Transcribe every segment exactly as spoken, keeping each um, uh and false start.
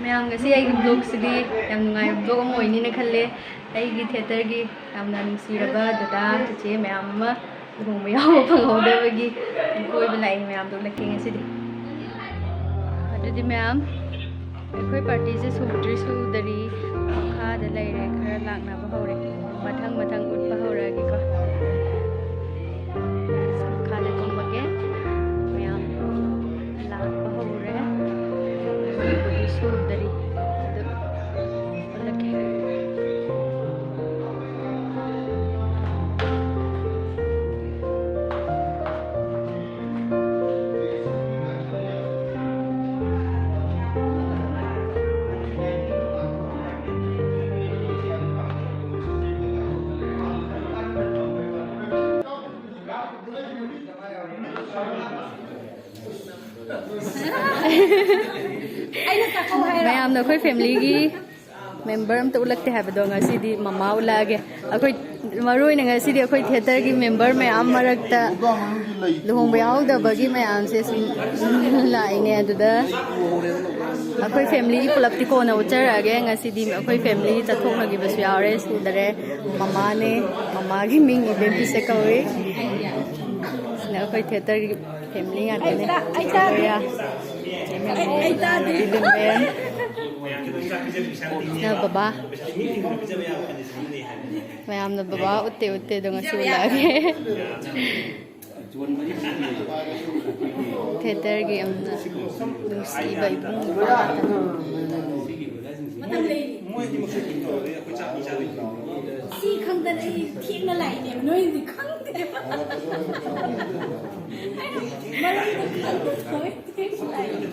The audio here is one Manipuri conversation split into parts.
ꯃꯌꯥꯝ, ꯉꯁꯤ ꯑꯩꯒꯤ vlogꯁꯤꯗꯤ ꯌꯥꯝ ꯅꯨꯡꯉꯥꯏꯕ vlog ꯑꯃ ꯑꯣꯏꯅꯤꯅ ꯈꯜꯂꯦ꯫ ꯑꯩꯒꯤ theatreꯒꯤ ꯌꯥꯝꯅ ꯅꯨꯡꯁꯤꯔꯕ ꯗꯗꯥ ꯆꯤꯆꯦ ꯃꯌꯥꯝ ꯑꯃ ꯂꯨꯍꯣꯡꯕ ꯌꯥꯎꯕ ꯐꯪꯍꯧꯗꯕꯒꯤ ꯀꯣꯏꯕ ꯂꯥꯛꯏ꯫ ꯃꯌꯥꯝꯗꯣ ꯎꯠꯂꯛꯀꯦ ꯉꯁꯤꯗꯤ꯫ ꯑꯗꯨꯗꯤ ꯃꯌꯥꯝ, ꯑꯩꯈꯣꯏ partyꯁꯦ ꯁꯨꯗ꯭ꯔꯤ ꯁꯨꯗꯔꯤ ꯃꯈꯥꯗ ꯂꯩꯔꯦ, ꯈꯔ ꯂꯥꯛꯅꯕ ꯍꯧꯔꯦ꯫ ꯃꯊꯪ ꯃꯊꯪ ꯎꯠꯄ ꯍꯧꯔꯛꯑꯒꯦꯀꯣ꯫ ꯃꯈꯥꯗ ꯀꯨꯝꯃꯒꯦ꯫ ꯃꯌꯥꯝ ꯂꯥꯛꯄ ꯍꯧꯔꯦ꯫ ꯁꯨꯗꯔꯤ꯫ ꯑꯗꯨ ꯎꯠꯂꯛꯀꯦ꯫ ꯃꯌꯥꯝꯅ ꯑꯩꯈꯣꯏ familyꯒꯤ member ꯑꯝꯇ ꯎꯠꯂꯛꯇꯦ ꯍꯥꯏꯕꯗꯣ ꯉꯁꯤꯗꯤ ꯃꯃꯥ ꯎꯠꯂꯛꯑꯒꯦ꯫ ꯑꯩꯈꯣꯏ ꯃꯔꯨ ꯑꯣꯏꯅ ꯉꯁꯤꯗꯤ ꯑꯩꯈꯣꯏ theatreꯒꯤ member ꯃꯌꯥꯝ ꯃꯔꯛꯇ ꯂꯨꯍꯣꯡꯕ ꯌꯥꯎꯍꯧꯗꯕꯒꯤ ꯃꯌꯥꯝꯁꯦ ꯁꯨꯝ ꯂꯥꯛꯏꯅꯦ꯫ ꯑꯗꯨꯗ ꯑꯩꯈꯣꯏ familyꯒꯤ ꯄꯨꯂꯞꯇꯤ ꯀꯣꯟꯅ ꯎꯠꯆꯔꯛꯑꯒꯦ꯫ ꯉꯁꯤꯗꯤ ꯑꯩꯈꯣꯏ family ꯆꯠꯊꯣꯛꯅꯈꯤꯕꯁꯨ ꯌꯥꯎꯔꯦ, ꯁꯨꯗꯔꯦ꯫ ꯃꯃꯥꯅꯦ, ꯃꯃꯥꯒꯤ ꯃꯤꯡ ꯏꯕꯦꯝꯄꯤꯁꯦ ꯀꯧꯏ꯫ ꯁꯤꯅ ꯑꯩꯈꯣꯏ theatreꯒꯤ family ꯉꯥꯛꯇꯅꯦ꯫ ꯑꯩ ꯇꯥ-, ꯑꯩ ꯇꯥꯗꯦ꯫ ꯆꯦ ꯃꯦꯃꯣꯔꯤ, ꯑꯩ, ꯑꯩ ꯇꯥꯗꯦ꯫ ꯏꯕꯦꯝ ꯕꯦꯝ꯫ ꯁꯤꯅ ꯕꯕꯥ꯫ ꯃꯌꯥꯝꯅ ꯕꯕꯥ ꯎꯠꯇꯦ ꯎꯠꯇꯦ ꯑꯗꯣ ꯉꯁꯤ ꯎꯠꯂꯛꯑꯒꯦ꯫ Theatreꯒꯤ ꯌꯥꯝꯅ ꯅꯨꯡꯁꯤꯕ ꯏꯕꯨꯡ ꯏꯄ꯭ꯋꯥ ꯉꯥꯛꯇꯅꯤ꯫ ꯃꯇꯝ ꯂꯩꯔꯤ꯫ ꯁꯤ ꯈꯪꯗꯅ ꯑꯩ ꯊꯦꯡꯅ ꯂꯥꯛꯏꯅꯦꯕ, ꯅꯣꯏꯅꯗꯤ ꯈꯪꯗꯦꯕ꯫ ꯑꯩꯅ ꯃꯔꯝꯗꯣ ꯈꯪꯗꯕ ꯊꯦꯡꯅ ꯂꯥꯛꯏꯅꯦ꯫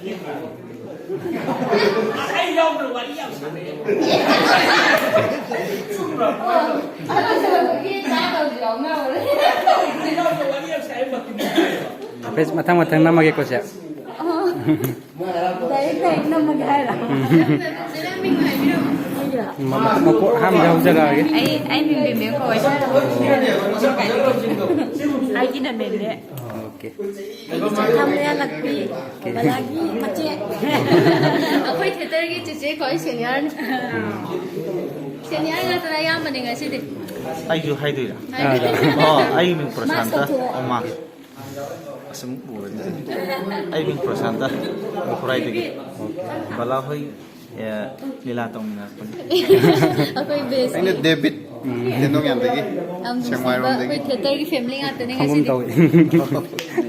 ꯑꯩ ꯌꯥꯎꯗꯅ ꯋꯥꯔꯤ ꯌꯥꯝ ꯁꯥꯟꯅꯩ꯫ ꯆꯨꯝꯕ꯭ꯔꯣ? ꯑꯩ ꯌꯥꯎꯗꯅ ꯋꯥꯔꯤ ꯌꯥꯝ ꯁꯥꯟꯅꯩ꯫ ꯃꯊꯪ ꯃꯊꯪ ꯅꯝꯃꯒꯦꯀꯣ ꯁꯦ꯫ Direct direct ꯅꯝꯃꯒꯦ ꯍꯥꯏꯔꯣ? ꯃꯀꯣꯛ ꯑꯍꯥꯟꯕꯗ ꯍꯧꯖꯔꯛꯑꯒꯦ꯫ ꯑꯩ, ꯑꯩ ꯃꯤꯡ ꯕꯦꯝꯕꯦꯝ ꯀꯧꯋꯦ꯫ ꯑꯩꯒꯤꯅ ꯃꯦꯝꯅꯦ꯫ ꯈꯝꯂꯦ ꯂꯛꯄꯤ, ꯕꯂꯥꯒꯤ ꯃꯆꯦ꯫ ꯑꯩꯈꯣꯏ ꯊꯤꯌꯦꯇꯔꯒꯤ ꯆꯦꯆꯦ ꯈ꯭ꯋꯥꯏ ꯁꯦꯅꯤꯌꯔꯅꯤ꯫ ꯁꯦꯅꯤꯌꯔ ꯉꯥꯛꯇꯅ ꯑꯌꯥꯝꯕꯅꯦ ꯉꯁꯤꯗꯤ꯫ ꯑꯩꯁꯨ ꯍꯥꯏꯗꯣꯏꯔꯥ? ꯍꯥꯏꯗꯣꯏꯔꯥ? ꯑꯣ, ꯑꯩꯒꯤ ꯃꯤꯡ ꯃꯥꯁ ꯄ꯭ꯔꯁꯥꯟꯇ꯫ ꯇꯧꯊꯣꯛꯑꯣ꯫ ꯑꯣ, ꯃꯥ ꯑꯁꯨꯝ ꯎꯔꯗꯤ꯫ ꯑꯩꯒꯤ ꯃꯤꯡ ꯄ꯭ꯔꯁꯥꯟꯇ, ꯈꯨꯔꯥꯏꯗꯒꯤ꯫ ꯕꯂꯥ ꯍꯣꯏ, ꯑꯦ, ꯂꯤꯂꯥ ꯇꯧꯃꯤꯟꯅꯔꯛꯄꯅꯤ꯫ ꯑꯩꯈꯣꯏ ꯕꯦꯁꯅꯤ꯫ ꯑꯩꯅ ꯗꯦꯕꯤꯠ, ꯎꯝ, ꯇꯦꯟꯗꯣꯡꯌꯥꯟꯗꯒꯤ, ꯌꯥꯝ ꯅꯨꯡꯁꯤꯕ ꯁꯦꯡꯃꯥꯏꯔꯣꯝꯗꯒꯤ꯫ ꯑꯩꯈꯣꯏ ꯊꯤꯌꯦꯇꯔꯒꯤ ꯐꯦꯃꯤꯂꯤ ꯉꯥꯛꯇꯅꯦ ꯈꯪꯒꯨꯝ ꯉꯁꯤꯗꯤ꯫ ꯇꯧꯏ꯫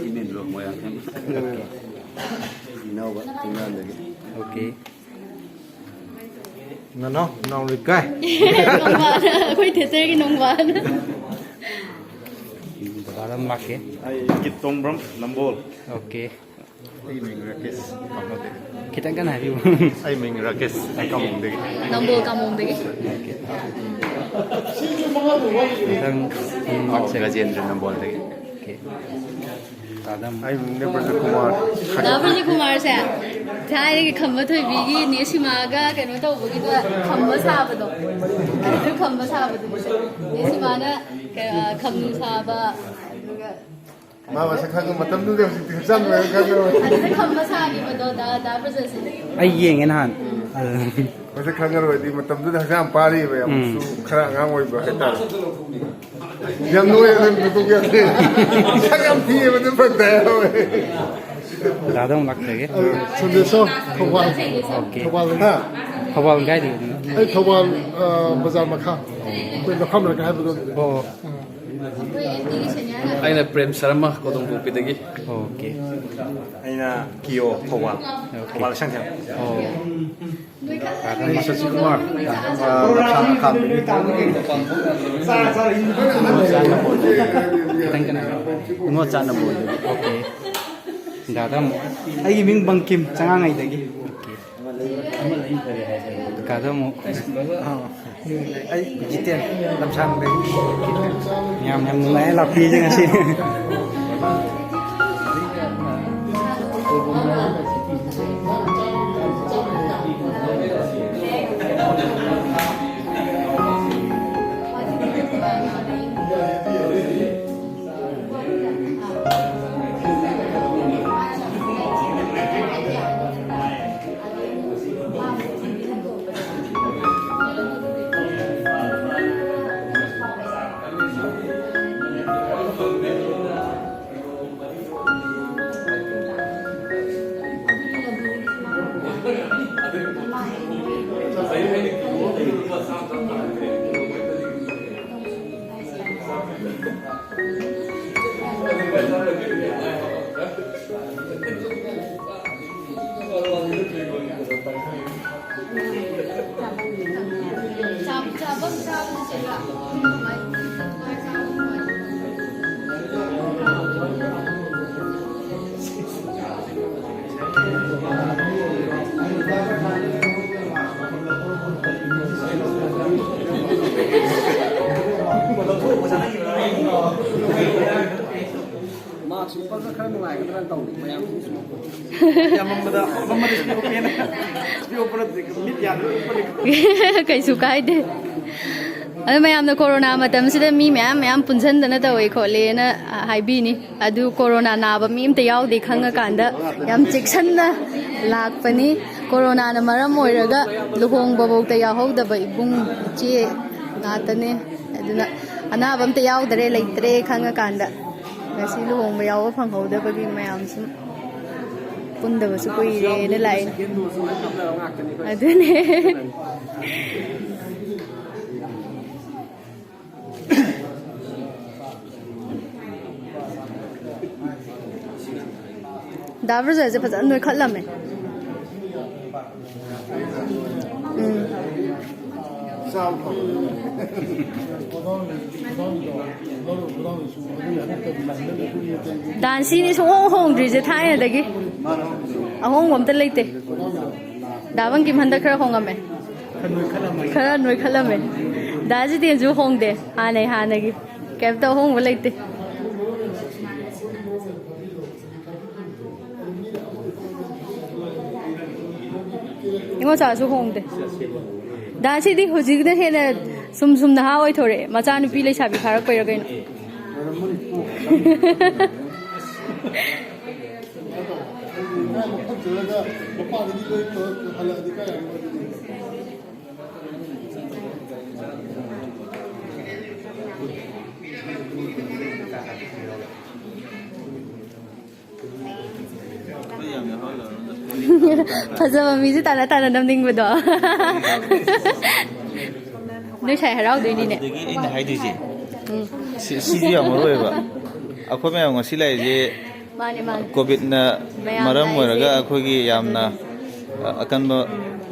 ꯏꯅꯦꯟꯗꯣ ꯃꯣꯏꯔꯥꯡꯊꯦꯝ꯫ ꯏꯅꯥꯎꯕ ꯆꯤꯡꯉꯥꯟꯗꯒꯤ꯫ ꯑꯣꯀꯦ꯫ ꯅꯅꯥꯎ, ꯅꯅꯥꯎ ꯂꯩꯀꯥꯏ꯫ ꯅꯣꯡꯕꯥꯅ, ꯑꯩꯈꯣꯏ ꯊꯤꯌꯦꯇꯔꯒꯤ ꯅꯣꯡꯕꯥꯅ꯫ ꯗꯗꯥ ꯑꯗꯨꯝ ꯂꯥꯛꯀꯦ꯫ ꯑꯩ ꯀꯤꯠ ꯇꯣꯡꯕ꯭ꯔꯝ ꯅꯝꯕꯣꯜ꯫ ꯑꯣꯀꯦ꯫ ꯑꯩ ꯃꯤꯡ ꯔꯥꯀꯦꯁ ꯀꯥꯃꯣꯗꯒꯤ꯫ ꯈꯤꯇꯪ ꯀꯟꯅ ꯍꯥꯏꯕꯤꯌꯨ꯫ ꯑꯩ ꯃꯤꯡ ꯔꯥꯀꯦꯁ, ꯑꯩ ꯀꯥꯃꯣꯡꯗꯒꯤ꯫ ꯅꯝꯕꯣꯜ ꯀꯥꯃꯣꯡꯗꯒꯤ꯫ ꯈꯤꯇꯪ, ꯎꯝ, ꯑꯧ, ꯁꯦ-, ꯒꯖꯦꯟꯗ꯭ꯔ ꯅꯝꯕꯣꯜꯗꯒꯤ꯫ ꯑꯣꯀꯦ꯫ ꯇꯥꯗꯝ꯫ ꯑꯩ ꯃꯤꯡꯅ ꯕ꯭ꯔꯖꯀꯨꯃꯥꯔ꯫ ꯗꯥ ꯕ꯭ꯔꯖꯀꯨꯃꯥꯔꯁꯦ ꯊꯥꯏꯅꯒꯤ ꯈꯝꯕ ꯊꯣꯏꯕꯤꯒꯤ ꯅꯦ ꯁꯤꯃꯥꯒ ꯀꯩꯅꯣ ꯇꯧꯕꯒꯤꯗ ꯈꯝꯕ ꯁꯥꯕꯗꯣ, ꯑꯗꯨ ꯈꯝꯕ ꯁꯥꯕꯗꯨꯅꯤ꯫ ꯅꯦ ꯁꯤꯃꯥꯅ ꯀ-, ꯈꯝꯅꯨ ꯁꯥꯕ, ꯑꯗꯨꯒ ꯃꯥ ꯃꯁꯛ ꯈꯪꯉ ꯃꯇꯝꯗꯨꯗ, ꯍꯧꯖꯤꯛꯇꯤ ꯍꯛꯆꯥꯡ ꯂꯣꯏꯅ ꯈꯪꯉꯔꯣꯏ꯫ ꯑꯗꯨꯗ ꯈꯝꯕ ꯁꯥꯈꯤꯕꯗꯣ ꯗꯥ, ꯗꯥ ꯕ꯭ꯔꯖꯁꯦ꯫ ꯑꯩ ꯌꯦꯡꯉꯦ ꯅꯍꯥꯟ꯫ ꯃꯁꯛ ꯈꯪꯉꯔꯣꯏꯗꯤ ꯃꯇꯝꯗꯨꯗ ꯍꯛꯆꯥꯡ ꯄꯥꯔꯤꯕ ꯌꯥꯝ ꯎꯝ꯫ ꯁꯨ-, ꯈꯔ ꯑꯉꯥꯡ ꯑꯣꯏꯕ ꯍꯥꯏꯇꯥꯔꯦ꯫ ꯌꯥꯝ ꯅꯣꯏ ꯑꯗꯨꯝ ꯅꯇꯣꯛ ꯌꯥꯗꯦ꯫ ꯁꯛ ꯌꯥꯝ ꯊꯤꯌꯦꯕ ꯑꯗꯨꯝ ꯐꯔꯛ ꯇꯥꯏ ꯍꯥꯏꯕ꯫ ꯗꯥꯗ ꯑꯃꯨꯛ ꯂꯥꯛꯆꯒꯦ꯫ ꯑ, ꯁꯟꯗꯦꯁꯣꯔ, ꯊꯧꯕꯥꯜ꯫ ꯑꯣꯀꯦ꯫ ꯊꯧꯕꯥꯜꯗꯒꯤ꯫ ꯍꯥ? ꯊꯧꯕꯥꯜ ꯀꯥꯏꯗꯒꯤ ꯑꯣꯏꯗꯣꯏꯅꯣ? ꯑꯩ ꯊꯧꯕꯥꯜ, ꯑ, ꯕꯖꯥꯔ ꯃꯈꯥ꯫ ꯑꯩꯈꯣꯏ ꯂꯧꯈꯥꯝ ꯂꯩꯀꯥꯏ ꯍꯥꯏꯕꯗꯣ ꯑꯗꯨꯗ꯫ ꯑꯣ꯫ ꯑꯩꯅ ꯄ꯭ꯔꯦꯝ ꯁꯔꯃ, ꯀꯣꯗꯣꯡꯄꯣꯛꯄꯤꯗꯒꯤ꯫ ꯑꯣꯀꯦ꯫ ꯑꯩꯅ ꯀꯤꯌꯣ, ꯊꯧꯕꯥꯜ꯫ ꯑꯣꯀꯦ꯫ ꯊꯧꯕꯥꯜ ꯁꯪꯁꯦꯝ꯫ ꯑꯣ꯫ ꯑꯩ ꯁꯁꯤꯀꯨꯃꯥꯔ, ꯑ, ꯂꯝꯁꯥꯡ ꯈꯥꯝꯗꯒꯤ꯫ ꯈꯤꯇꯪ ꯀꯟꯅ ꯍꯥꯏꯔꯛꯑꯣ꯫ ꯅꯤꯉꯣꯜ ꯆꯥꯟꯅꯕ ꯑꯣꯏꯗꯣꯏꯅꯤ꯫ ꯑꯣꯀꯦ꯫ ꯗꯥꯗꯥ ꯑꯃꯨꯛ꯫ ꯑꯩꯒꯤ ꯃꯤꯡ ꯕꯪꯀꯤꯝ, ꯆꯉꯥꯡꯉꯩꯗꯒꯤ꯫ ꯑꯣꯀꯦ꯫ ꯗꯥꯗꯥ ꯑꯃꯨꯛ꯫ ꯑꯩ ꯖꯤꯇꯦꯟ, ꯂꯝꯁꯥꯡꯗꯒꯤ꯫ ꯌꯥꯝ, ꯌꯥꯝ ꯅꯨꯡꯉꯥꯏ ꯂꯥꯛꯄꯤꯔꯤꯁꯦ ꯉꯁꯤ꯫ ꯈꯔ ꯅꯨꯡꯉꯥꯏꯒꯗ꯭ꯔꯥ ꯇꯧꯕ ꯃꯌꯥꯝ ꯌꯥꯝꯃꯝꯕꯗ ꯑꯃꯝꯕꯗ ꯁꯤꯌꯣꯛꯄꯅ ꯁꯤꯌꯣꯛꯄꯅ ꯃꯤꯠ ꯌꯥꯗ꯭ꯔꯦ꯫ ꯀꯩꯁꯨ ꯀꯥꯏꯗꯦ꯫ ꯑꯗꯣ ꯃꯌꯥꯝꯅ ꯀꯣꯔꯣꯅꯥ ꯃꯇꯝꯁꯤꯗ ꯃꯤ ꯃꯌꯥꯝ ꯃꯌꯥꯝ ꯄꯨꯟꯁꯤꯟꯗꯅ ꯇꯧꯋꯦ ꯈꯣꯠꯂꯦꯅ ꯍꯥꯏꯕꯤꯅꯤ꯫ ꯑꯗꯨ ꯀꯣꯔꯣꯅꯥ ꯅꯥꯕ ꯃꯤ ꯑꯝꯇ ꯌꯥꯎꯗꯦ ꯈꯪꯉꯀꯥꯟꯗ ꯌꯥꯝ ꯆꯦꯛꯁꯤꯟꯅ ꯂꯥꯛꯄꯅꯤ꯫ ꯀꯣꯔꯣꯅꯥꯅ ꯃꯔꯝ ꯑꯣꯏꯔꯒ ꯂꯨꯍꯣꯡꯕꯐꯧꯗ ꯌꯥꯎꯍꯧꯗꯕ ꯏꯕꯨꯡ ꯏꯆꯦ ꯉꯥꯛꯇꯅꯦ꯫ ꯑꯗꯨꯅ ꯑꯅꯥꯕ ꯑꯝꯇ ꯌꯥꯎꯗꯔꯦ, ꯂꯩꯇ꯭ꯔꯦ ꯈꯪꯉꯀꯥꯟꯗ ꯉꯁꯤ ꯂꯨꯍꯣꯡꯕ ꯌꯥꯎꯕ ꯐꯪꯍꯧꯗꯕꯒꯤ ꯃꯌꯥꯝꯁꯨ ꯄꯨꯟꯗꯕꯁꯨ ꯀꯨꯏꯔꯦꯅ ꯂꯥꯛꯏ꯫ ꯑꯗꯨꯅꯦ꯫ ꯗꯥ ꯕ꯭ꯔꯖꯁꯦ ꯐꯖꯅ ꯅꯣꯏꯈꯠꯂꯝꯃꯦ꯫ ꯎꯝ꯫ ꯗꯥꯟꯁꯤꯅꯤ ꯁꯨꯡꯍꯣꯡ ꯍꯣꯡꯗ꯭ꯔꯤꯁꯦ ꯊꯥꯏꯅꯗꯒꯤ꯫ ꯑꯍꯣꯡꯕ ꯑꯝꯇ ꯂꯩꯇꯦ꯫ ꯗꯥ ꯕꯪꯀꯤꯝ ꯍꯟꯗꯛ ꯈꯔ ꯍꯣꯡꯉꯝꯃꯦ꯫ ꯈꯔ ꯅꯣꯏꯈꯠꯂꯝꯃꯦ꯫ ꯗꯥ ꯖꯤꯇꯦꯟꯁꯨ ꯍꯣꯡꯗꯦ꯫ ꯍꯥꯟꯅꯩ ꯍꯥꯟꯅꯒꯤ꯫ ꯀꯩꯝꯇ ꯑꯍꯣꯡꯕ ꯂꯩꯇꯦ꯫ ꯏꯉꯣꯆꯥꯁꯨ ꯍꯣꯡꯗꯦ꯫ ꯗꯥ ꯁꯤꯗꯤ ꯍꯧꯖꯤꯛꯅ ꯍꯦꯟꯅ ꯁꯨꯝ ꯁꯨꯝ ꯅꯍꯥ ꯑꯣꯏꯊꯣꯔꯛꯑꯦ꯫ ꯃꯆꯥꯅꯨꯄꯤ ꯂꯩꯁꯥꯕꯤ ꯐꯥꯔꯛꯄꯩꯔꯥ ꯀꯩꯅꯣ? ꯐꯖꯕ ꯃꯤꯁꯦ ꯇꯥꯟꯅ ꯇꯥꯟꯅ ꯅꯝꯅꯤꯡꯕꯗꯣ꯫ ꯅꯣꯏ ꯁꯥꯏ ꯍꯔꯥꯎꯗꯣꯏꯅꯤꯅꯦ꯫ ꯑꯗꯨꯗꯒꯤ ꯑꯩꯅ ꯍꯥꯏꯗꯣꯏꯁꯦ, ꯎꯝ꯫ ꯁꯤ-, ꯁꯤꯁꯨ ꯌꯥꯝ ꯃꯔꯨ ꯑꯣꯏꯕ꯫ ꯑꯩꯈꯣꯏ ꯃꯌꯥꯝ ꯉꯁꯤ ꯂꯥꯛꯏꯁꯦ ꯃꯥꯅꯦ, ꯃꯥꯅꯦ꯫ ꯀꯣꯚꯤꯗꯅ ꯃꯌꯥꯝ ꯃꯔꯝ ꯂꯥꯛꯏꯁꯦ꯫ ꯑꯣꯏꯔꯒ ꯑꯩꯈꯣꯏꯒꯤ ꯌꯥꯝꯅ, ꯑ, ꯑꯀꯟꯕ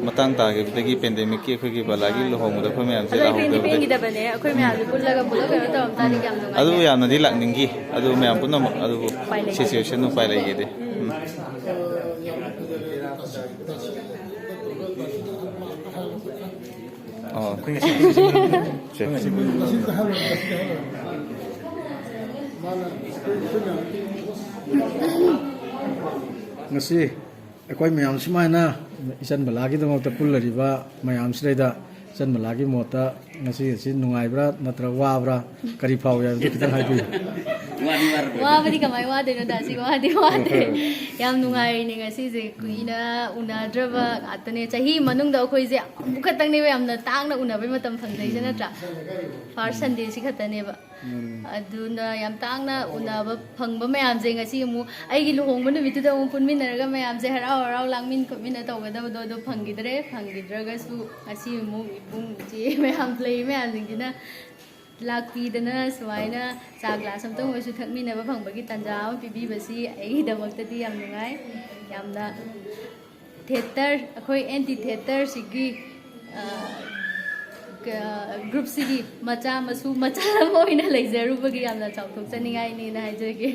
ꯃꯇꯥꯡ ꯇꯥꯈꯤꯕꯗꯒꯤ, ꯄꯦꯟꯗꯦꯃꯤꯛꯀꯤ ꯑꯩꯈꯣꯏꯒꯤ ꯕꯂꯥꯒꯤ ꯂꯨꯍꯣꯡꯕꯗ ꯑꯩꯈꯣꯏ ꯃꯌꯥꯝꯁꯦ ꯑꯗꯣ ꯑꯩꯈꯣꯏ ꯂꯥꯛꯍꯧꯗꯕꯗꯒꯤ ꯄꯦꯟꯈꯤꯗꯕꯅꯦ꯫ ꯑꯩꯈꯣꯏ ꯃꯌꯥꯝꯁꯦ ꯄꯨꯜꯂꯒ ꯄꯨꯂꯞ ꯀꯩꯅꯣ ꯇꯧꯔꯝ ꯇꯥꯔꯗꯤ ꯌꯥꯝ ꯅꯨꯡꯉꯥꯏꯅꯤ꯫ ꯑꯗꯨ ꯌꯥꯝꯅꯗꯤ ꯂꯥꯛꯅꯤꯡꯈꯤ, ꯑꯗꯨ ꯃꯌꯥꯝ ꯄꯨꯝꯅꯃꯛ ꯑꯗꯨꯕꯨ ꯎꯄꯥꯏ ꯂꯩꯇꯦ꯫ ꯁꯤꯆꯨꯋꯦꯁꯟ ꯎꯄꯥꯏ ꯂꯩꯈꯤꯗꯦ꯫ ꯎꯝ꯫ ꯑꯣ꯫ ꯁꯦ꯫ ꯉꯁꯤ ꯑꯩꯈꯣꯏ ꯃꯌꯥꯝ ꯁꯨꯃꯥꯏꯅ ꯏꯆꯟ ꯕꯂꯥꯒꯤꯗꯃꯛꯇ ꯄꯨꯜꯂꯔꯤꯕ ꯃꯌꯥꯝꯁꯤꯗꯩꯗ ꯏꯆꯟ ꯕꯂꯥꯒꯤ ꯃꯣꯠꯇ ꯉꯁꯤ ꯑꯁꯤ ꯅꯨꯡꯉꯥꯏꯕ꯭ꯔꯥ ꯅꯠꯇ꯭ꯔꯒ ꯋꯥꯕ꯭ꯔꯥ, ꯀꯔꯤ ꯐꯥꯎꯏ ꯍꯥꯏꯕꯗꯨ ꯈꯤꯇꯪ ꯍꯥꯏꯕꯤꯌꯨ꯫ ꯋꯥꯕꯗꯤ ꯀꯃꯥꯏ ꯋꯥꯗꯣꯏꯅꯣ, ꯗꯥꯁꯤ ꯋꯥꯗꯤ ꯋꯥꯗꯦ꯫ ꯌꯥꯝ ꯅꯨꯡꯉꯥꯏꯔꯤꯅꯦ ꯉꯁꯤꯁꯦ, ꯀꯨꯏꯅ ꯎꯅꯗ꯭ꯔꯕ ꯉꯥꯛꯇꯅꯦ꯫ ꯆꯍꯤ ꯃꯅꯨꯡꯗ ꯑꯩꯈꯣꯏꯁꯦ ꯑꯃꯨꯛ ꯈꯛꯇꯪꯅꯦꯕ ꯌꯥꯝꯅ ꯇꯥꯡꯅ ꯎꯅꯕꯩ ꯃꯇꯝ ꯐꯪꯖꯩꯁꯦ, ꯅꯠꯇ꯭ꯔꯥ? ꯐꯥꯔꯁ ꯁꯟꯗꯦꯁꯤ ꯈꯛꯇꯅꯦꯕ꯫ ꯑꯗꯨꯅ ꯌꯥꯝ ꯇꯥꯡꯅ ꯎꯅꯕ ꯐꯪꯕ ꯃꯌꯥꯝꯁꯦ ꯉꯁꯤ ꯑꯃꯨꯛ ꯑꯩꯒꯤ ꯂꯨꯍꯣꯡꯕ ꯅꯨꯃꯤꯠꯇꯨꯗ ꯑꯃꯨꯛ ꯄꯨꯟꯃꯤꯟꯅꯔꯒ ꯃꯌꯥꯝꯁꯦ ꯍꯔꯥꯎ ꯍꯔꯥꯎ ꯂꯥꯡꯃꯤꯟ ꯈꯣꯠꯃꯤꯟꯅ ꯇꯧꯒꯗꯕꯗꯣ ꯑꯗꯣ ꯐꯪꯈꯤꯗ꯭ꯔꯦ꯫ ꯐꯪꯈꯤꯗ꯭ꯔꯒꯁꯨ ꯉꯁꯤ ꯑꯃꯨꯛ ꯏꯕꯨꯡ ꯏꯆꯦ ꯃꯌꯥꯝ ꯂꯩ ꯃꯌꯥꯝꯁꯤꯡꯁꯤꯅ ꯂꯥꯛꯄꯤꯗꯅ ꯁꯨꯃꯥꯏꯅ ꯆꯥ ꯒ꯭ꯂꯥꯁ ꯑꯝꯇꯪ ꯑꯣꯏꯔꯁꯨ ꯊꯛꯃꯤꯟꯅꯕ ꯐꯪꯕꯒꯤ ꯇꯥꯟꯖꯥ ꯑꯃ ꯄꯤꯕꯤꯕꯁꯤ ꯑꯩꯒꯤꯗꯃꯛꯇꯗꯤ ꯌꯥꯝ ꯅꯨꯡꯉꯥꯏ꯫ ꯌꯥꯝꯅ ꯊꯤꯌꯦꯇꯔ, ꯑꯩꯈꯣꯏ ꯑꯦꯟꯇꯤ ꯊꯤꯌꯦꯇꯔꯁꯤꯒꯤ, ꯑ, ꯒ꯭ꯔꯨꯞꯁꯤꯒꯤ ꯃꯆꯥ ꯃꯁꯨ ꯃꯆꯥ ꯑꯃ ꯑꯣꯏꯅ ꯂꯩꯖꯔꯨꯕꯒꯤ ꯌꯥꯝꯅ ꯆꯥꯎꯊꯣꯛꯆꯅꯤꯡꯉꯥꯏꯅꯦꯅ ꯍꯥꯏꯖꯒꯦ꯫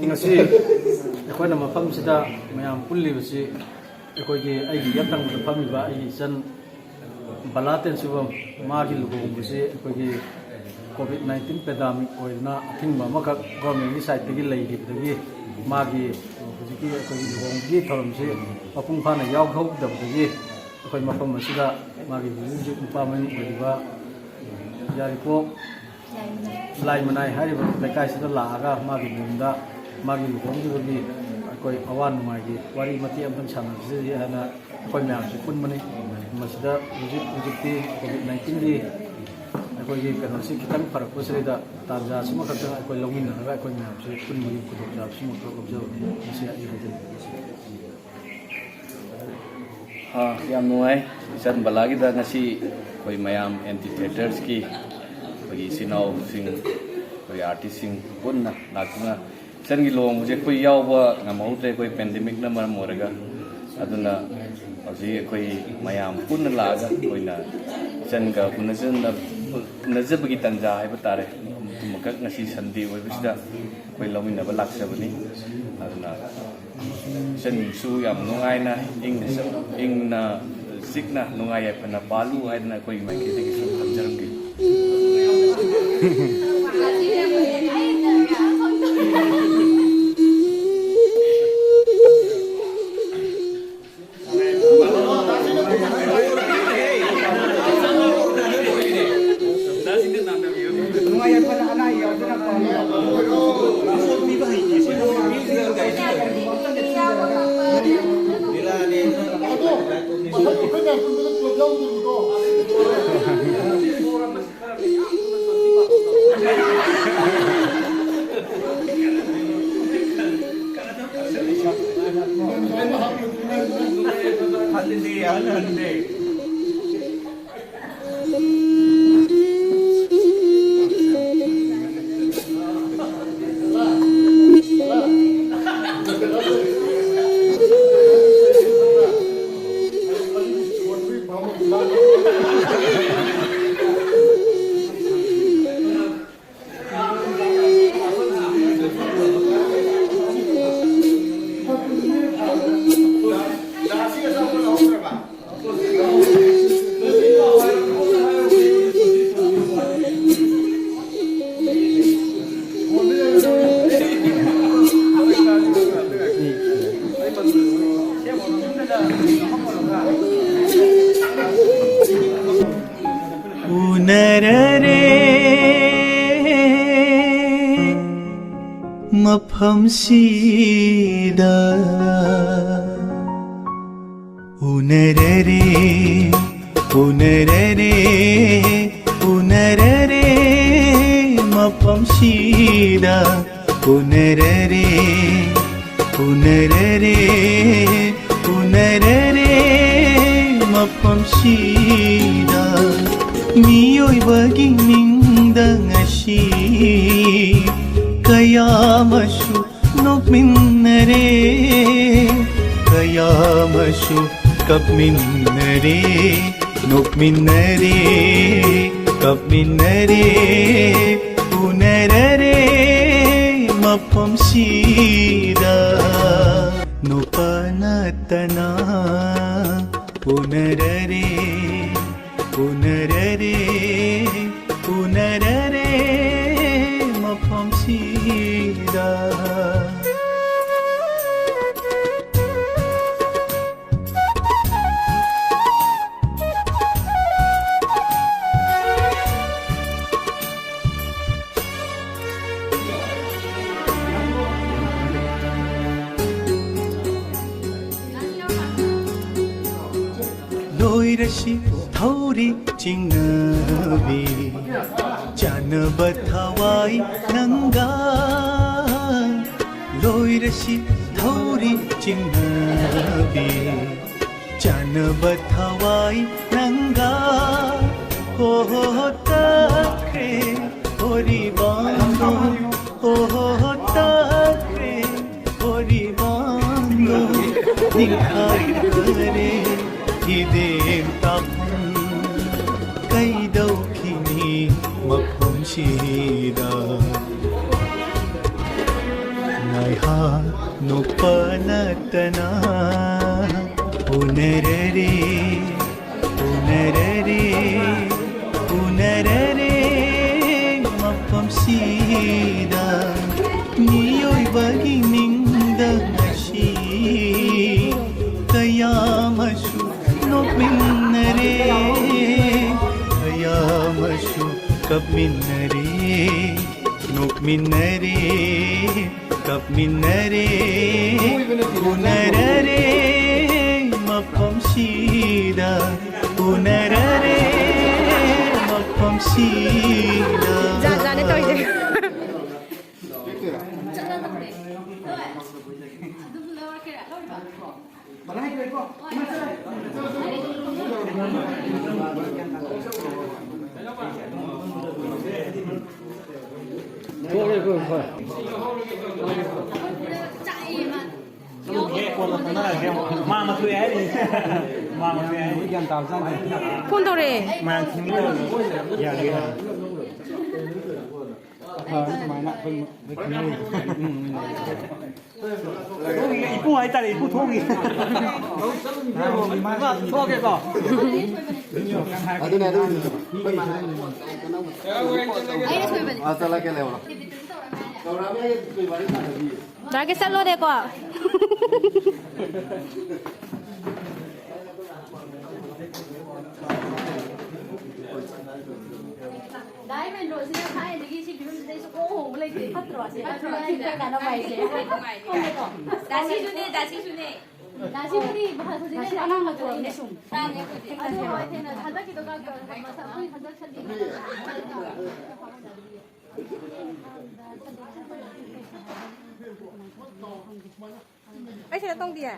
ꯉꯁꯤ ꯑꯩꯈꯣꯏꯅ ꯃꯐꯝꯁꯤꯗ ꯃꯌꯥꯝ ꯄꯨꯜꯂꯤꯕꯁꯤ ꯑꯩꯈꯣꯏꯒꯤ, ꯑꯩꯒꯤ ꯌꯦꯠ ꯊꯪꯕꯗ ꯐꯝꯃꯤꯕ ꯑꯩꯒꯤ ꯏꯆꯟ ꯕꯂꯥ ꯇꯦꯟꯁꯨꯕꯝ, ꯃꯥꯒꯤ ꯂꯨꯍꯣꯡꯕꯁꯤ ꯑꯩꯈꯣꯏꯒꯤ ꯀꯣꯚꯤꯗ ꯅꯥꯏꯟꯇꯤꯟ ꯄꯦꯟꯗꯥꯃꯤꯛ ꯑꯣꯏꯗꯨꯅ ꯑꯊꯤꯡꯕ ꯑꯃꯈꯛ ꯒꯣꯔꯃꯦꯟꯒꯤ ꯁꯥꯏꯠꯇꯒꯤ ꯂꯩꯈꯤꯕꯗꯒꯤ ꯃꯥꯒꯤ ꯍꯧꯖꯤꯛꯀꯤ ꯑꯩꯈꯣꯏꯒꯤ ꯂꯨꯍꯣꯡꯕꯒꯤ ꯊꯧꯔꯝꯁꯤ ꯃꯄꯨꯡ ꯐꯥꯅ ꯌꯥꯎꯍꯧꯗꯕꯗꯒꯤ ꯑꯩꯈꯣꯏ ꯃꯐꯝ ꯑꯁꯤꯗ ꯃꯥꯒꯤ ꯍꯧꯖꯤꯛ ꯍꯧꯖꯤꯛ ꯅꯨꯄꯥ ꯃꯌꯨꯝ ꯑꯣꯏꯔꯤꯕ ꯌꯥꯏꯔꯤꯄꯣꯛ ꯂꯥꯏꯃꯅꯥꯏ ꯍꯥꯏꯔꯤꯕ ꯂꯩꯀꯥꯏꯁꯤꯗ ꯂꯥꯛꯑꯒ ꯃꯥꯒꯤ ꯃꯌꯨꯝꯗ ꯃꯥꯒꯤ ꯂꯨꯍꯣꯡꯈꯤꯕꯒꯤ ꯑꯩꯈꯣꯏ ꯑꯋꯥ ꯅꯨꯡꯉꯥꯏꯒꯤ ꯋꯥꯔꯤ ꯃꯇꯦꯛ ꯑꯃꯇꯪ ꯁꯥꯟꯅꯁꯤ ꯍꯥꯏꯅ ꯑꯩꯈꯣꯏ ꯃꯌꯥꯝꯁꯤ ꯄꯨꯟꯕꯅꯤ꯫ ꯃꯁꯤꯗ ꯍꯧꯖꯤꯛ ꯍꯧꯖꯤꯛꯇꯤ ꯀꯣꯚꯤꯗ ꯅꯥꯏꯟꯇꯤꯟꯒꯤ ꯑꯩꯈꯣꯏꯒꯤ ꯀꯩꯅꯣꯁꯤ ꯈꯤꯇꯪ ꯐꯔꯛꯄꯁꯤꯗ ꯇꯥꯟꯖꯥꯁꯤꯃꯈꯛꯇꯪ ꯑꯩꯈꯣꯏ ꯂꯧꯃꯤꯟꯅꯔꯒ ꯑꯩꯈꯣꯏ ꯃꯌꯥꯝꯁꯤ ꯄꯨꯟꯕꯒꯤ ꯈꯨꯗꯣꯡꯆꯥꯕꯁꯤꯃꯈꯛ ꯂꯧꯖꯕꯅꯤ꯫ ꯃꯁꯤ ꯑꯩ ꯍꯥꯏꯖꯅꯤꯡꯉꯤ꯫ ꯑꯥ, ꯌꯥꯝ ꯅꯨꯡꯉꯥꯏ꯫ ꯏꯆꯟ ꯕꯂꯥꯒꯤꯗ ꯉꯁꯤ ꯑꯩꯈꯣꯏ ꯃꯌꯥꯝ ꯑꯦꯟꯇꯤ ꯊꯤꯌꯦꯇꯔꯁꯀꯤ ꯑꯩꯈꯣꯏꯒꯤ ꯏꯆꯤꯟ ꯏꯅꯥꯎꯁꯤꯡ, ꯑꯩꯈꯣꯏ ꯑꯥꯔꯇꯤꯁꯁꯤꯡ ꯄꯨꯟꯅ ꯂꯥꯛꯇꯨꯅ ꯏꯆꯟꯒꯤ ꯂꯨꯍꯣꯡꯕꯁꯦ ꯑꯩꯈꯣꯏ ꯌꯥꯎꯕ ꯉꯝꯍꯧꯗ꯭ꯔꯦ, ꯑꯩꯈꯣꯏ ꯄꯦꯟꯗꯦꯃꯤꯛꯅ ꯃꯔꯝ ꯑꯣꯏꯔꯒ꯫ ꯑꯗꯨꯅ ꯍꯧꯖꯤꯛ ꯑꯩꯈꯣꯏ ꯃꯌꯥꯝ ꯄꯨꯟꯅ ꯂꯥꯛꯑꯒ ꯑꯩꯈꯣꯏꯅ ꯏꯆꯟꯒ ꯎꯅꯖꯅ-, ꯎꯅꯖꯕꯒꯤ ꯇꯥꯟꯖꯥ ꯍꯥꯏꯕ ꯇꯥꯔꯦ꯫ ꯑꯗꯨꯃꯈꯛ ꯉꯁꯤ ꯁꯟꯗꯦ ꯑꯣꯏꯕꯁꯤꯗ ꯑꯩꯈꯣꯏ ꯂꯧꯃꯤꯟꯅꯕ ꯂꯥꯛꯆꯕꯅꯤ꯫ ꯑꯗꯨꯅ ꯏꯆꯟꯁꯨ ꯌꯥꯝ ꯅꯨꯡꯉꯥꯏꯅ, ꯏꯪꯅ ꯆ-, ꯏꯪꯅ ꯆꯤꯛꯅ ꯅꯨꯡꯉꯥꯏ ꯌꯥꯏꯐꯅ ꯄꯥꯜꯂꯨ ꯍꯥꯏꯗꯅ ꯑꯩꯈꯣꯏꯒꯤ ꯃꯥꯏꯀꯩꯗꯒꯤꯁꯨ ꯊꯝꯖꯔꯝꯒꯦ꯫ ꯎꯅꯔꯔꯦ ꯃꯐꯝꯁꯤꯗ꯫ ꯎꯅꯔꯔꯦ, ꯎꯅꯔꯔꯦ, ꯎꯅꯔꯔꯦ ꯃꯐꯝꯁꯤꯗ꯫ ꯎꯅꯔꯔꯦ, ꯎꯅꯔꯔꯦ, ꯎꯅꯔꯔꯦ ꯃꯐꯝꯁꯤꯗ꯫ ꯃꯤꯑꯣꯏꯕꯒꯤ ꯃꯤꯡꯗ ꯉꯁꯤ ꯀꯌꯥ ꯑꯃꯁꯨ ꯅꯣꯛꯃꯤꯟꯅꯔꯦ, ꯀꯌꯥ ꯑꯃꯁꯨ ꯀꯞꯃꯤꯟꯅꯔꯦ, ꯅꯣꯛꯃꯤꯟꯅꯔꯦ, ꯀꯞꯃꯤꯟꯅꯔꯦ, ꯎꯅꯔꯔꯦ ꯃꯐꯝꯁꯤꯗ꯫ ꯅꯨꯄꯥ ꯅꯠꯇꯅ ꯎꯅꯔꯔꯦ, ꯎꯅꯔꯔꯦ, ꯎꯅꯔꯔꯦ ꯃꯐꯝꯁꯤꯗ꯫ ꯂꯣꯏꯔꯁꯤ ꯊꯧꯔꯤ ꯆꯤꯡꯅꯕꯤ, ꯆꯥꯟꯅꯕ ꯊꯋꯥꯏ ꯅꯪꯒ꯫ ꯂꯣꯏꯔꯁꯤ ꯊꯧꯔꯤ ꯆꯤꯡꯅꯕꯤ, ꯆꯥꯟꯅꯕ ꯊꯋꯥꯏ ꯅꯪꯒ ꯍꯣ ꯍꯣ ꯍꯣ ꯇꯛꯈ꯭ꯔꯦ ꯍꯣꯔꯤꯕꯥꯡꯗꯣ ꯍꯣ ꯍꯣ ꯍꯣ ꯇꯛꯈ꯭ꯔꯦ ꯍꯣꯔꯤꯕꯥꯡꯗꯣ ꯅꯤꯡꯈꯥꯏꯈ꯭ꯔꯦ ꯏꯗꯦꯝ ꯇꯥꯐꯝ ꯀꯩꯗꯧꯈꯤꯅꯤ ꯃꯐꯝꯁꯤꯗ ꯉꯥꯏꯍꯥꯛ ꯅꯣꯛꯄ ꯅꯠꯇꯅ ꯎꯅꯔꯔꯦ ꯎꯅꯔꯔꯦ ꯎꯅꯔꯔꯦ ꯃꯐꯝꯁꯤꯗ ꯃꯤꯑꯣꯏꯕꯒꯤ ꯅꯤꯡꯗꯝ ꯑꯁꯤ ꯀꯌꯥꯃꯁꯨ ꯅꯣꯛꯃꯤꯟꯅꯔꯦ ꯀꯌꯥꯃꯁꯨ ꯀꯞꯃꯤꯟꯅꯔꯦ ꯅꯣꯛꯃꯤꯟꯅꯔꯦ ꯀꯞꯃꯤꯟꯅꯔꯦ ꯎꯅꯔꯔꯦ ꯃꯐꯝꯁꯤꯗ ꯎꯅꯔꯔꯦ ꯃꯐꯝꯁꯤꯗ ꯖꯥꯠ ꯖꯥꯠꯅꯦ ꯇꯧꯔꯤꯁꯦ꯫ ꯃꯥ ꯃꯊꯣꯏ ꯍꯥꯏꯔꯤ꯫ ꯃꯥ ꯃꯊꯣꯏ ꯍꯥꯏꯔꯤ꯫ ꯒ꯭ꯌꯥꯟ ꯇꯥꯕꯖꯥꯠꯅꯤ꯫ ꯐꯣꯟ ꯇꯧꯔꯛꯑꯦ꯫ ꯃꯌꯥꯝ ꯊꯤꯡꯕ ꯇꯧꯔꯦ꯫ ꯌꯥꯔꯦ, ꯌꯥꯔꯦ꯫ ꯑꯐꯕ ꯁꯨꯃꯥꯏꯅ ꯑꯩꯈꯣꯏ, ꯑꯩꯈꯣꯏ ꯈꯪꯅꯔꯤꯕ꯫ ꯎꯝ, ꯎꯝ꯫ ꯊꯣꯛꯈꯤꯒꯦ, ꯏꯄꯨ ꯍꯥꯏꯇꯥꯔꯦ, ꯏꯄꯨ ꯊꯣꯛꯈꯤꯒꯦ꯫ ꯏꯃꯥ ꯊꯣꯛꯑꯒꯦꯀꯣ꯫ ꯑꯗꯨꯅꯦ, ꯑꯗꯨꯅꯦ꯫ ꯑꯩꯅ ꯁꯣꯏꯕꯅꯦ꯫ ꯑꯥ, ꯆꯠꯂꯒꯦ, ꯂꯩꯍꯧꯔꯣ꯫ ꯇꯧꯔꯛꯑꯝꯃꯦ, ꯑꯩ ꯋꯥꯔꯤ ꯁꯥꯟꯅꯕꯤ꯫ ꯂꯥꯛꯀꯦ, ꯆꯠꯂꯣꯅꯦꯀꯣ꯫ ꯗꯥ ꯏꯕꯦꯟꯗ꯭ꯔꯣꯁꯤꯅ ꯊꯥꯏꯅꯗꯒꯤ ꯁꯤ ꯐꯤꯕꯝꯁꯤꯗ ꯑꯩ ꯁꯨꯡꯍꯣꯡ ꯍꯣꯡꯕ ꯂꯩꯇꯦ꯫ ꯐꯠꯇ꯭ꯔꯣ? ꯁꯤ ꯐꯠꯇ꯭ꯔꯣ? ꯁꯤ ꯈꯔ ꯀꯥꯟꯅꯕ ꯍꯥꯏꯁꯦ꯫ ꯈꯪꯉꯦꯀꯣ? ꯗꯥꯁꯤꯁꯨꯅꯦ, ꯗꯥꯁꯤꯁꯨꯅꯦ꯫ ꯗꯥꯁꯤꯕꯨꯗꯤ ꯍꯧꯖꯤꯛ ꯑꯉꯥꯡ ꯃꯆꯥꯅꯦ ꯁꯨꯝ꯫ ꯑꯗꯨ ꯍꯣꯏ, ꯊꯦꯡꯅ ꯍꯟꯗꯛꯀꯤꯗꯣ ꯀ-, ꯀ-, ꯃꯁꯥ ꯑꯩꯈꯣꯏ ꯍꯟꯗꯛ ꯁꯟꯗꯦ ꯑꯩ ꯁꯤꯗ ꯇꯣꯡꯗꯤꯌꯦ꯫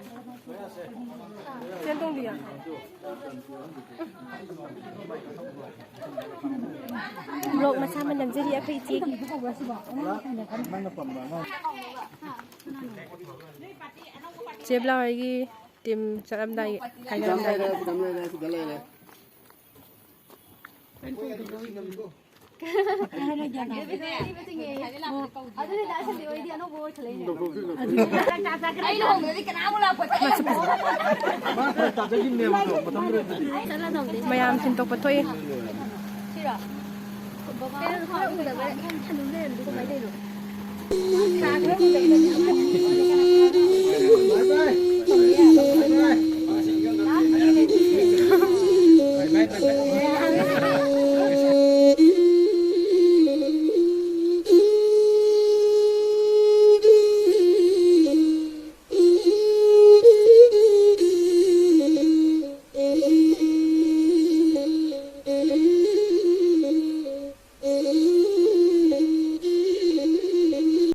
ꯁꯤꯗ ꯇꯣꯡꯗꯤꯌꯦ꯫ ꯕ꯭ꯂꯣꯛ ꯃꯆꯥ ꯑꯃ ꯅꯝꯖꯔꯤ ꯑꯩꯈꯣꯏ ꯏꯆꯦꯒꯤ꯫ ꯆꯦ ꯕ꯭ꯂꯥꯎ ꯍꯣꯏꯒꯤ ꯇꯤꯝ ꯆꯠꯂꯝꯗꯥꯏꯒꯤ, ꯈꯥꯏꯅꯔꯝꯗꯥꯏꯒꯤ꯫ ꯃꯌꯥꯝ ꯁꯤꯟꯇꯣꯛꯄ ꯊꯣꯛꯏ꯫